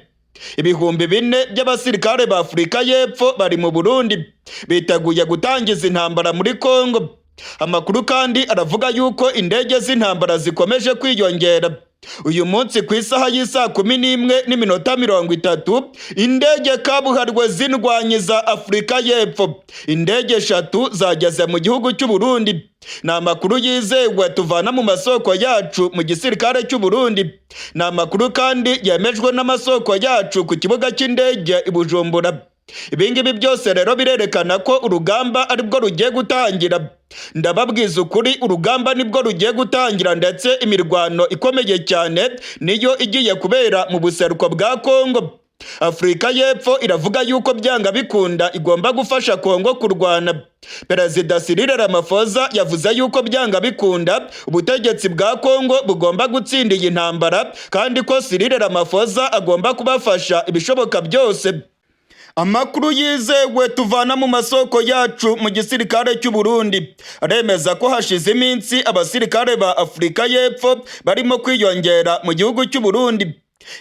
Speaker 3: 4000 by'abasirikare ba Afurika y'Epfo bari mu Burundi biteguye gutangiza intambara muri Kongo. Amakuru kandi aravuga yuko indege z'intambara zikomeje kwiyongera. Uyu munsi ku isaha y'isaa 11:30, indege kabuharwe z'indwanyi za Afurika y'Epfo, indege eshatu zageze mu gihugu cy'u Burundi. Ni amakuru yizewe tuvana mu masoko yacu mu gisirikare cy'u Burundi. Ni amakuru kandi yemejwe n'amasoko yacu ku kibuga cy'indege i Bujumbura. Ibingibi byose rero birerekana ko urugamba aribwo rugiye gutangira. Ndababwiza ukuri, urugamba nibwo rugiye gutangira, ndetse imirwano ikomeye cyane niyo igiye kubera mu buseruko bwa Kongo. Afurika y'Epfo iravuga yuko byanga bikunda igomba gufasha Kongo kurwana. Perezida Cyril Ramaphosa yavuze yuko byanga bikunda ubutegetsi bwa Kongo bugomba gutsinda iyi ntambara, kandi ko Cyril Ramaphosa agomba kubafasha ibishoboka byose. Amakuru yizewe tuvana mu masoko yacu mu gisirikare cy'u Burundi aremeza ko hashize iminsi abasirikare ba Afurika y'Epfo barimo kwiyongera mu gihugu cy'u Burundi.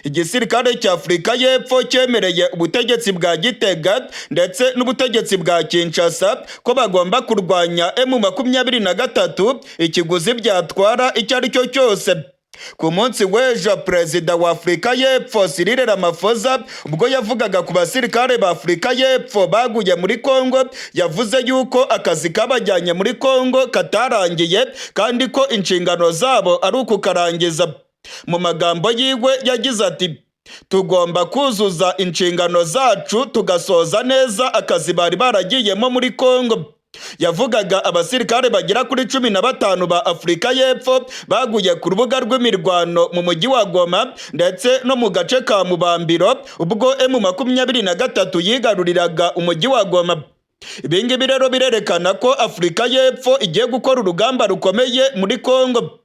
Speaker 3: Igisirikare cya Afurika y'Epfo cyemereye ubutegetsi bwa Gitega ndetse n'ubutegetsi bwa Kinshasa ko bagomba kurwanya M23 ikiguzi byatwara icyo ari cyo cyose. Ku munsi w'ejo, Perezida wa Afurika y'Epfo Cyril Ramaphosa, ubwo yavugaga ku basirikare ba Afurika y'Epfo baguye muri Kongo, yavuze yuko akazi kabajyanye muri Kongo katarangiye, kandi ko inshingano zabo ari ukukarangiza. Mu magambo yiwe yagize ati: "Tugomba kuzuza inshingano zacu, tugasoza neza akazi bari baragiyemo muri Kongo." Yavugaga abasirikare bagera kuri 15 ba Afurika y'Epfo baguye ku rubuga rw'imirwano mu mujyi wa Goma ndetse no mu gace ka Mubambiro, ubwo M23 yigaruriraga umujyi wa Goma. Ibingibi rero birerekana ko Afurika y'Epfo igiye gukora urugamba rukomeye muri Kongo.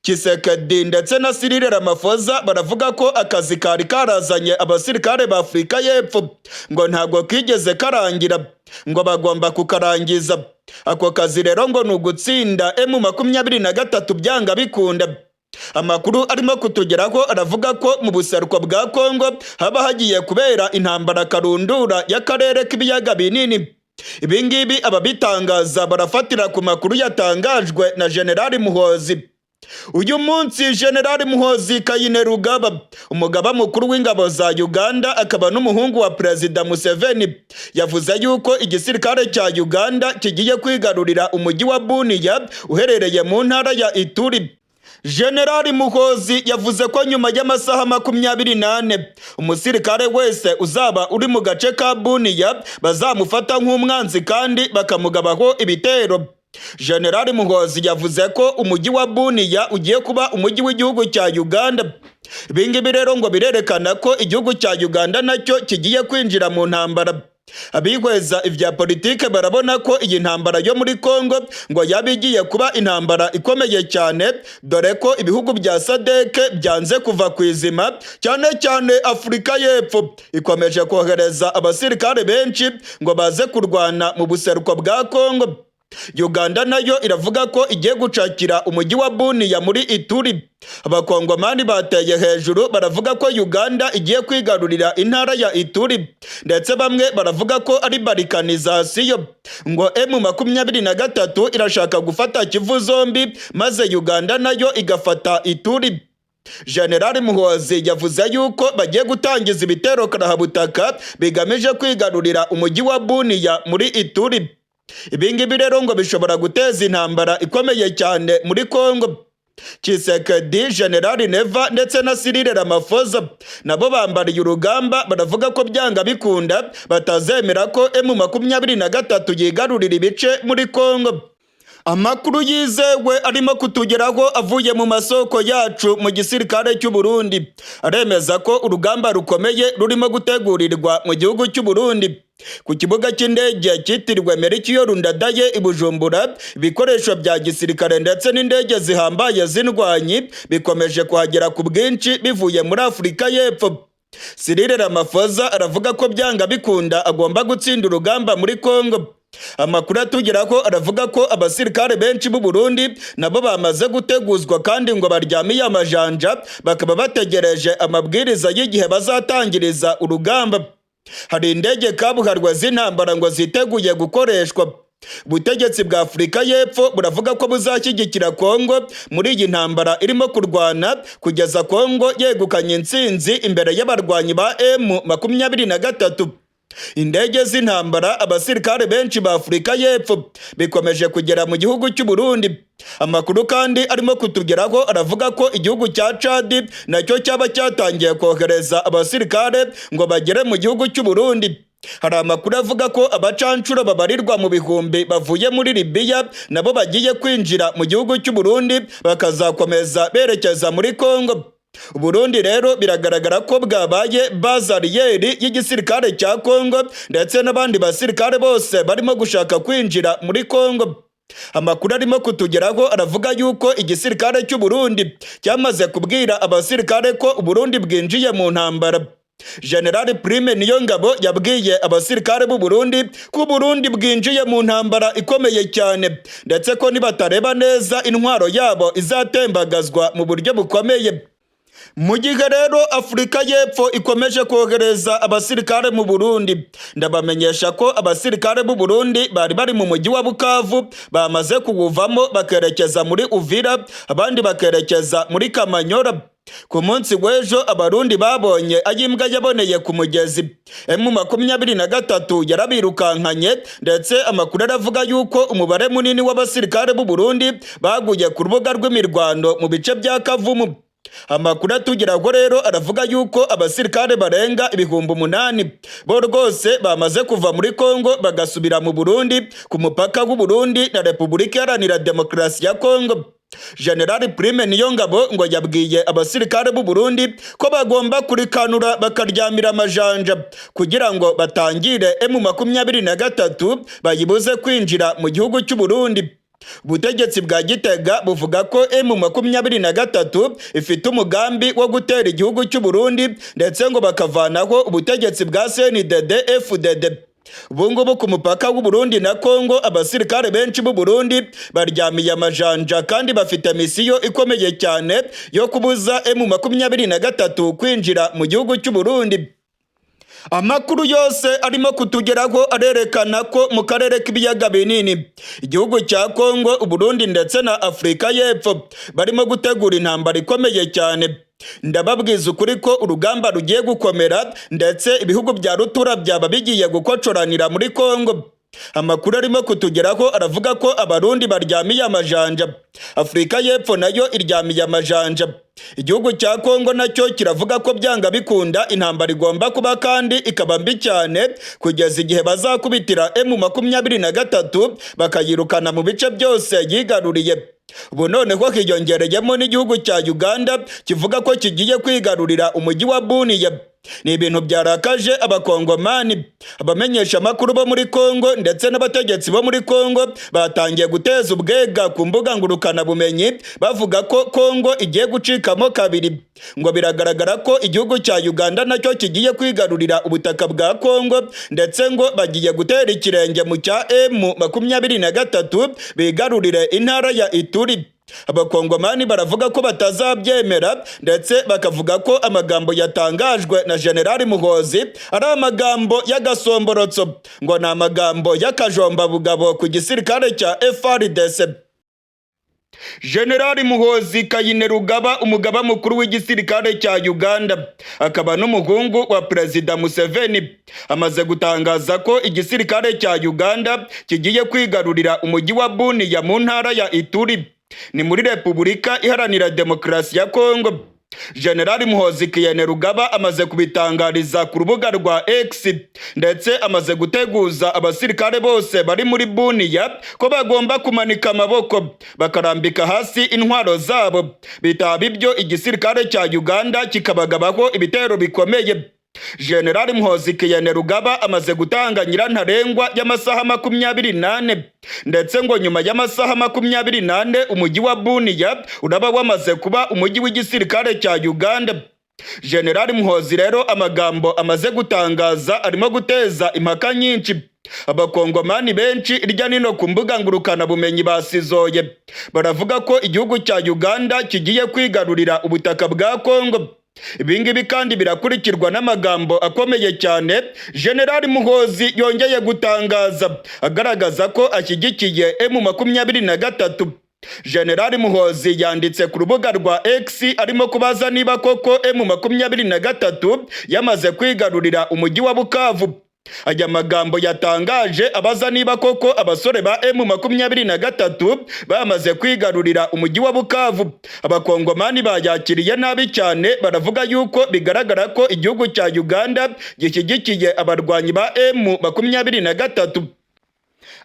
Speaker 3: Tshisekedi ndetse na Cyril Ramaphosa baravuga ko akazi kari karazanye abasirikare ba Afurika y'Epfo ngo ntabwo kigeze karangira, ngo bagomba kukarangiza. Ako kazi rero ngo ni ugutsinda M23 byanga bikunda. Amakuru arimo kutugeraho aravuga ko mu buseruko bwa Kongo haba hagiye kubera intambara karundura y'akarere k'ibiyaga binini. Ibingibi ababitangaza barafatira ku makuru yatangajwe na Generali Muhozi. Uyu munsi Generali Muhozi Kainerugaba, umugaba mukuru w'ingabo za Uganda akaba n'umuhungu wa Perezida Museveni, yavuze yuko igisirikare cya Uganda kigiye kwigarurira umujyi wa Bunia uherereye mu ntara ya Ituri. Generali Muhozi yavuze ko nyuma y'amasaha 24 umusirikare wese uzaba uri mu gace ka Bunia bazamufata nk'umwanzi kandi bakamugabaho ibitero. Generali Muhozi yavuze ko umujyi wa Bunia ugiye kuba umujyi w'igihugu cya Uganda. Ibingibi rero ngo birerekana ko igihugu cya Uganda nacyo kigiye kwinjira mu ntambara. Abihweza ibya politike barabona ko iyi ntambara yo muri Kongo ngo yaba igiye kuba intambara ikomeye cyane, dore ko ibihugu bya SADC byanze kuva ku izima, cyane cyane Afurika y'Epfo ikomeje kohereza abasirikare benshi ngo baze kurwana mu buseruko bwa Kongo. Uganda nayo iravuga ko igiye gucakira umujyi wa Bunia muri Ituri. Abakongomani bateye hejuru baravuga ko Uganda igiye kwigarurira intara ya Ituri, ndetse bamwe baravuga ko ari balkanisation, ngo M23 irashaka gufata Kivu zombi maze Uganda nayo igafata Ituri. Generali Muhozi yavuze yuko bagiye gutangiza ibitero karahabutaka bigamije kwigarurira umujyi wa Bunia muri Ituri. Ibingibi rero ngo bishobora guteza intambara ikomeye cyane muri Kongo. Tshisekedi, Generali Neva ndetse na Cyril Ramaphosa nabo bambariye urugamba, baravuga ko byanga bikunda batazemera ko M23 yigarurira ibice muri Kongo. Amakuru yizewe arimo kutugeraho avuye mu masoko yacu mu gisirikare cy'u Burundi aremeza ko urugamba rukomeye rurimo gutegurirwa mu gihugu cy'u Burundi. Ku kibuga cy'indege cyitiriwe Melchior Ndadaye i Bujumbura, ibikoresho bya gisirikare ndetse n'indege zihambaye z'indwanyi bikomeje kuhagera ku bwinshi bivuye muri Afurika y'Epfo. Cyril Ramaphosa aravuga ko byanga bikunda agomba gutsinda urugamba muri Kongo. Amakuru atugeraho aravuga ko abasirikare benshi b'u Burundi nabo bamaze guteguzwa, kandi ngo baryamiye amajanja, bakaba bategereje amabwiriza y'igihe bazatangiriza urugamba. Hari indege kabuharwa z'intambara ngo ziteguye gukoreshwa. Ubutegetsi bwa Afurika y'Epfo buravuga ko buzashyigikira Kongo muri iyi ntambara irimo kurwana kugeza Kongo yegukanye intsinzi imbere y'abarwanyi ba M23. Indege z'intambara, abasirikare benshi ba Afurika y'Epfo bikomeje kugera mu gihugu cy'u Burundi. Amakuru kandi arimo kutugeraho aravuga ko igihugu cya Chad nacyo cyaba cyatangiye kohereza abasirikare ngo bagere mu gihugu cy'u Burundi. Hari amakuru avuga ko abacancuro babarirwa mu bihumbi bavuye muri Libiya nabo bagiye kwinjira mu gihugu cy'u Burundi, bakazakomeza berekeza muri Kongo. Burundi rero biragaragara ko bwabaye base arrière y'igisirikare cya Kongo ndetse n'abandi basirikare bose barimo gushaka kwinjira muri Kongo. Amakuru arimo kutugeraho aravuga yuko igisirikare cy'u Burundi cyamaze kubwira abasirikare ko Uburundi bwinjiye mu ntambara. General Prime Niyongabo yabwiye abasirikare b'u Burundi ko Burundi bwinjiye mu ntambara ikomeye cyane, ndetse ko nibatareba neza intwaro yabo izatembagazwa mu buryo bukomeye. Mu gihe rero Afurika y'Epfo ikomeje kohereza abasirikare mu Burundi, ndabamenyesha ko abasirikare b'u Burundi bari bari mu mujyi wa Bukavu bamaze kuwuvamo, bakerekeza muri Uvira, abandi bakerekeza muri Kamanyora. Ku munsi w'ejo Abarundi babonye ayimbwa yaboneye ku mugezi. M23 yarabirukankanye, ndetse amakuru aravuga yuko umubare munini w'abasirikare b'u Burundi baguye ku rubuga rw'imirwano mu bice bya Kavumu. Amakuru atugeraho rero aravuga yuko abasirikare barenga 8000 bo rwose bamaze kuva muri Kongo bagasubira mu Burundi, ku mupaka w'u Burundi na Repubulika Iharanira Demokarasi ya Kongo. General Prime Niyongabo ngo yabwiye abasirikare b'u Burundi ko bagomba kurikanura bakaryamira amajanja kugira ngo batangire M23 bayibuze kwinjira mu gihugu cy'u Burundi. Ubutegetsi bwa Gitega buvuga ko M23 ifite umugambi wo gutera igihugu cy'u Burundi, ndetse ngo bakavanaho ubutegetsi bwa CNDD FDD. Ubu ngubu ku mupaka w'u Burundi na Kongo abasirikare benshi b'u Burundi baryamiye amajanja, kandi bafite misiyo ikomeye cyane yo kubuza M23 kwinjira mu gihugu cy'u Burundi. Amakuru yose arimo kutugeraho arerekana ko mu karere k'ibiyaga binini, igihugu cya Kongo, Uburundi ndetse na Afurika y'Epfo barimo gutegura intambara ikomeye cyane. Ndababwiza ukuri ko urugamba rugiye gukomera, ndetse ibihugu bya rutura byaba bigiye gukocoranira muri Kongo. Amakuru arimo kutugeraho aravuga ko Abarundi baryamiye amajanja, Afurika y'Epfo nayo iryamiye amajanja, igihugu cya Kongo nacyo kiravuga ko byanga bikunda intambara igomba kuba kandi ikaba mbi cyane, kugeza igihe bazakubitira M23 bakayirukana mu bice byose yigaruriye. Ubu noneho hiyongereyemo n'igihugu cya Uganda kivuga ko kigiye kwigarurira umujyi wa Bunia. Ni ibintu byarakaje Abakongomani. Abamenyesha amakuru bo muri Kongo ndetse n'abategetsi bo muri Kongo batangiye guteza ubwega ku mbuga ngurukanabumenyi, bavuga ko Kongo igiye gucikamo kabiri. Ngo biragaragara ko igihugu cya Uganda nacyo kigiye kwigarurira ubutaka bwa Kongo, ndetse ngo bagiye gutera ikirenge mu cya M23 bigarurire intara ya Ituri. Abakongomani baravuga ko batazabyemera, ndetse bakavuga ko amagambo yatangajwe na Generali Muhozi ari amagambo y'agasomborotso, ngo ni amagambo y'akajombabugabo ku gisirikare cya FARDC. Generali Muhozi Kainerugaba, umugaba mukuru w'igisirikare cya Uganda akaba n'umuhungu wa Perezida Museveni, amaze gutangaza ko igisirikare cya Uganda kigiye kwigarurira umujyi wa Bunia mu ntara ya Ituri, ni muri Repubulika Iharanira Demokarasi ya Kongo. Generali Muhozi Kainerugaba amaze kubitangariza ku rubuga rwa X, ndetse amaze guteguza abasirikare bose bari muri Bunia ko bagomba kumanika amaboko bakarambika hasi intwaro zabo, bitaba ibyo igisirikare cya Uganda kikabagabaho ibitero bikomeye. Generali Muhozi Kainerugaba amaze gutanga nyirantarengwa y'amasaha 24, ndetse ngo nyuma y'amasaha 24 umujyi wa Bunia uraba wamaze kuba umujyi w'igisirikare cya Uganda. Generali Muhozi rero amagambo amaze gutangaza arimo guteza impaka nyinshi. Abakongomani benshi irya nino ku mbuga ngurukanabumenyi basizoye, baravuga ko igihugu cya Uganda kigiye kwigarurira ubutaka bwa Kongo. Ibingibi kandi birakurikirwa n'amagambo akomeye cyane General Muhozi yongeye gutangaza, agaragaza ko ashyigikiye M23. General Muhozi yanditse ku rubuga rwa X arimo kubaza niba koko M23 yamaze kwigarurira umujyi wa Bukavu. Aya magambo yatangaje abaza niba koko abasore ba M23 bamaze kwigarurira umujyi wa Bukavu, Abakongomani bayakiriye nabi cyane, baravuga yuko bigaragara ko igihugu cya Uganda gishyigikiye abarwanyi ba M23.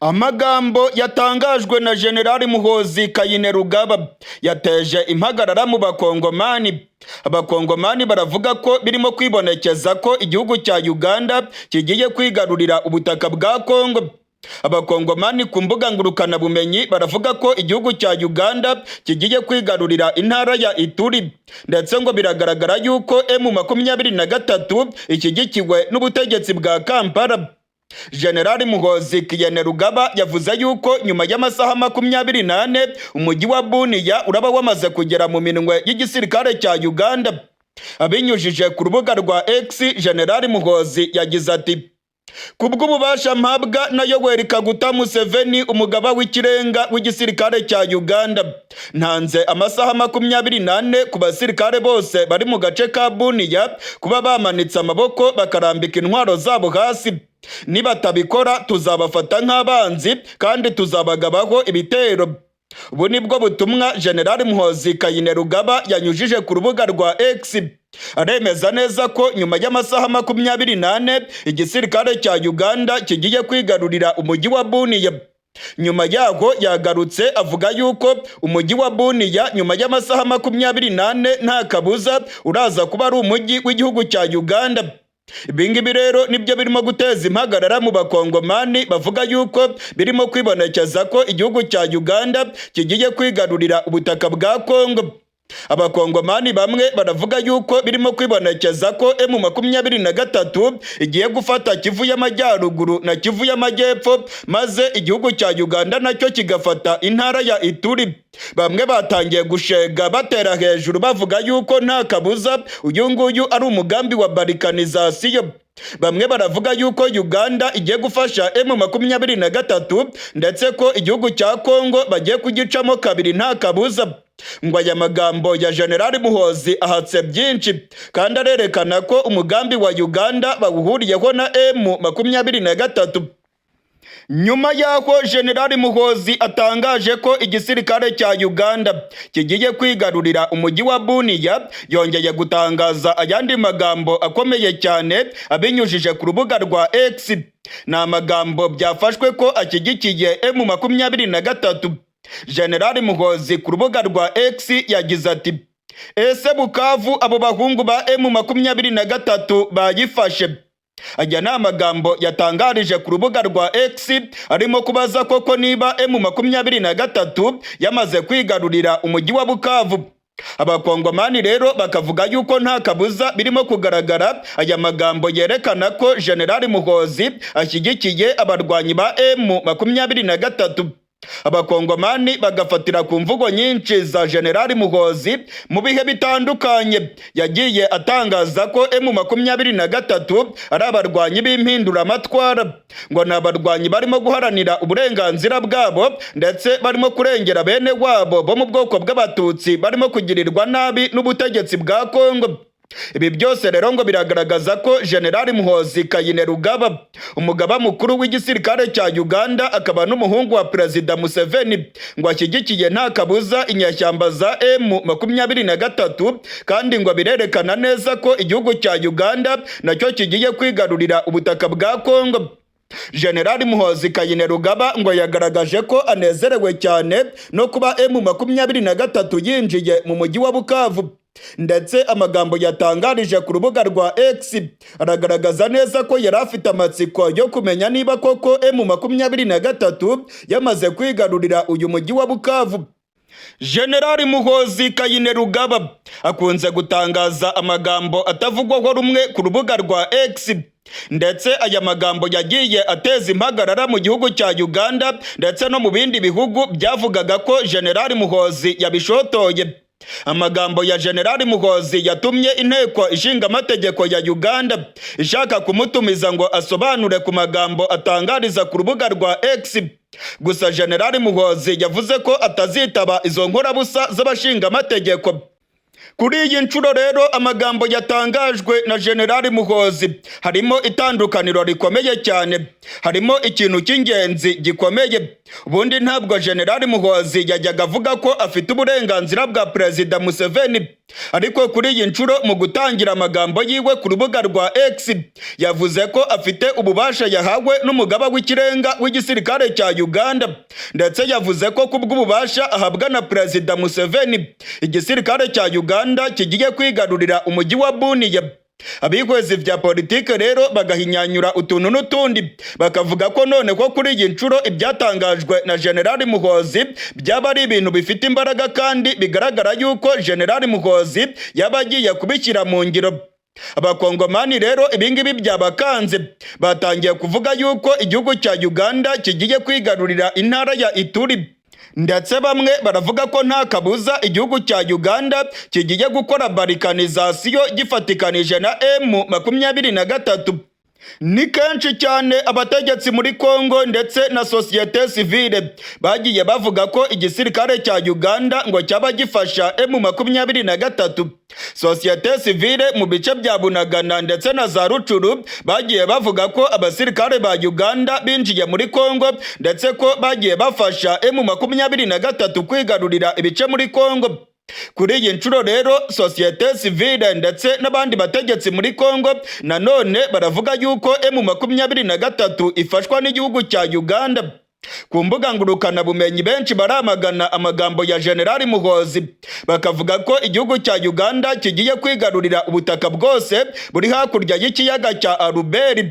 Speaker 3: Amagambo yatangajwe na General Muhozi Kainerugaba yateje impagarara mu Bakongomani. Abakongomani baravuga ko birimo kwibonekeza ko igihugu cya Uganda kigiye kwigarurira ubutaka bwa Kongo. Abakongomani ku mbuga ngurukanabumenyi baravuga ko igihugu cya Uganda kigiye kwigarurira intara ya Ituri, ndetse ngo biragaragara yuko M23 ishyigikiwe n'ubutegetsi bwa Kampala. General Muhozi Kainerugaba yavuze yuko nyuma y'amasaha 24 umujyi wa Bunia uraba wamaze kugera mu minwe y'igisirikare cya Uganda. Abinyujije ku rubuga rwa X, General Muhozi yagize ati: "Kubw'ububasha mpabwa na Yoweri Kaguta Museveni, umugaba w'ikirenga w'igisirikare cya Uganda, ntanze amasaha 24 ku basirikare bose bari mu gace ka Bunia kuba bamanitse amaboko bakarambika intwaro zabo hasi. Nibatabikora tuzabafata nk'abanzi kandi tuzabagabaho ibitero." Ubu nibwo butumwa General Muhozi Kainerugaba yanyujije ku rubuga rwa X, aremeza neza ko nyuma y'amasaha 24 igisirikare cya Uganda kigiye kwigarurira umujyi wa Bunia. Nyuma yaho yagarutse avuga yuko umujyi wa Bunia nyuma y'amasaha 24 nta kabuza uraza kuba ari umujyi w'igihugu cya Uganda. Ibingibi rero nibyo birimo guteza impagarara mu Bakongomani, bavuga yuko birimo kwibonekeza ko igihugu cya Uganda kigiye kwigarurira ubutaka bwa Kongo. Abakongomani bamwe baravuga yuko birimo kwibonekeza ko M23 igiye gufata Kivu y'Amajyaruguru na Kivu y'Amajyepfo, maze igihugu cya Uganda nacyo kigafata intara ya Ituri. Bamwe batangiye gushega batera hejuru bavuga yuko nta kabuza uyu nguyu ari umugambi wa balkanisation. Bamwe baravuga yuko Uganda igiye gufasha M23, ndetse ko igihugu cya Kongo bagiye kugicamo kabiri nta kabuza. Ngo aya magambo ya General Muhozi ahatse byinshi, kandi arerekana ko umugambi wa Uganda bawuhuriyeho na M23. Nyuma y'aho General Muhozi atangaje ko igisirikare cya Uganda kigiye kwigarurira umujyi wa Bunia, yongeye gutangaza ayandi magambo akomeye cyane abinyujije ku rubuga rwa X. Ni amagambo byafashwe ko ashyigikiye M23. General Muhozi ku rubuga rwa X yagize ati: "Ese Bukavu abo bahungu ba M23 bayifashe?" Aya ni amagambo yatangarije ku rubuga rwa X arimo kubaza koko niba M23 yamaze kwigarurira umujyi wa Bukavu. Abakongomani rero bakavuga yuko nta kabuza birimo kugaragara, aya magambo yerekana ko General Muhozi ashyigikiye abarwanyi ba M23. Abakongomani bagafatira ku mvugo nyinshi za General Muhozi mu bihe bitandukanye yagiye atangaza ko M23 ari abarwanyi b'impinduramatwara, ngo ni abarwanyi barimo guharanira uburenganzira bwabo, ndetse barimo kurengera bene wabo bo mu bwoko bw'Abatutsi barimo kugirirwa nabi n'ubutegetsi bwa Kongo. Ibi byose rero ngo biragaragaza ko General Muhozi Kainerugaba, umugaba mukuru w'igisirikare cya Uganda akaba n'umuhungu wa Perezida Museveni, ngo ashyigikiye nta kabuza inyeshyamba za M23, kandi ngo birerekana neza ko igihugu cya Uganda nacyo kigiye kwigarurira ubutaka bwa Kongo. General Muhozi Kainerugaba ngo yagaragaje ko anezerewe cyane no kuba M23 yinjiye mu mujyi wa Bukavu, ndetse amagambo yatangarije ku rubuga rwa X aragaragaza neza ko yari afite amatsiko yo kumenya niba koko M23 yamaze kwigarurira uyu mujyi wa Bukavu. General Muhozi Kainerugaba akunze gutangaza amagambo atavugwaho rumwe ku rubuga rwa X, ndetse aya magambo yagiye ateza impagarara mu gihugu cya Uganda ndetse no mu bindi bihugu byavugaga ko General Muhozi yabishotoye. Amagambo ya Generali Muhozi yatumye Inteko Ishinga Amategeko ya Uganda ishaka kumutumiza ngo asobanure ku magambo atangariza ku rubuga rwa X. Gusa Generali Muhozi yavuze ko atazitaba izo nkorabusa z'abashinga amategeko. Kuri iyi nshuro rero, amagambo yatangajwe na Generali Muhozi harimo itandukaniro rikomeye cyane, harimo ikintu cy'ingenzi gikomeye. Ubundi ntabwo Generali Muhozi yajyaga avuga ko afite uburenganzira bwa Perezida Museveni, ariko kuri iyi nshuro, mu gutangira amagambo yiwe ku rubuga rwa X, yavuze ko afite ububasha yahawe n'umugaba w'ikirenga w'igisirikare cya Uganda. Ndetse yavuze ko kubw'ububasha ahabwa na Perezida Museveni, igisirikare cya Uganda kigiye kwigarurira umujyi wa Bunia. Abihwezi vya politike rero bagahinyanyura utuntu n'utundi, bakavuga ko none ko kuri iyi nshuro ibyatangajwe na Generali Muhozi byaba ari ibintu bifite imbaraga, kandi bigaragara yuko Generali Muhozi yaba agiye kubishyira mu ngiro. Abakongomani rero ibingibi byabakanze, batangiye kuvuga yuko igihugu cya Uganda kigiye kwigarurira intara ya Ituri. Ndetse bamwe baravuga ko nta kabuza igihugu cya Uganda kigiye gukora balkanisation gifatikanije na M23. Ni kenshi cyane abategetsi muri Kongo ndetse na société civile bagiye bavuga ko igisirikare cya Uganda ngo cyaba gifasha M23. Société civile mu bice bya Bunagana ndetse na za Rutshuru bagiye bavuga ko abasirikare ba Uganda binjiye muri Kongo, ndetse ko bagiye bafasha M23 kwigarurira ibice muri Kongo. Kuri iyi nshuro rero, société civile ndetse n'abandi bategetsi muri Kongo nanone baravuga yuko M23 ifashwa n'igihugu cya Uganda. Ku mbuga ngurukanabumenyi benshi baramagana amagambo ya Generali Muhozi, bakavuga ko igihugu cya Uganda kigiye kwigarurira ubutaka bwose buri hakurya y'ikiyaga cya Albert.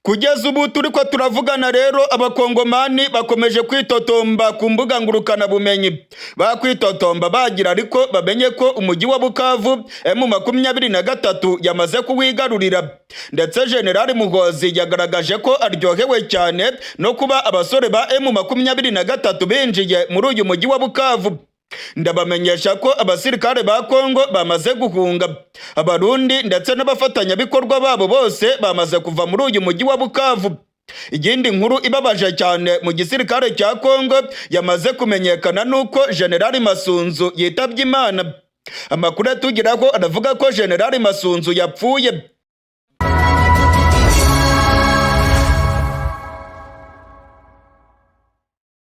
Speaker 3: Kugeza ubu turi ko turavugana rero, Abakongomani bakomeje kwitotomba ku mbuga ngurukanabumenyi, bakwitotomba bagira ariko bamenye ko umujyi wa Bukavu M23 yamaze kuwigarurira. Ndetse Generali Muhozi yagaragaje ko aryohewe cyane no kuba abasore ba M23 binjiye muri uyu mujyi wa Bukavu. Ndabamenyesha ko abasirikare ba Kongo bamaze guhunga, Abarundi ndetse n'abafatanyabikorwa babo bose bamaze kuva muri uyu mujyi wa Bukavu. Iyindi nkuru ibabaje cyane mu gisirikare cya Kongo yamaze kumenyekana nuko Generali Masunzu yitabye Imana. Amakuru atugeraho aravuga ko Generali Masunzu yapfuye.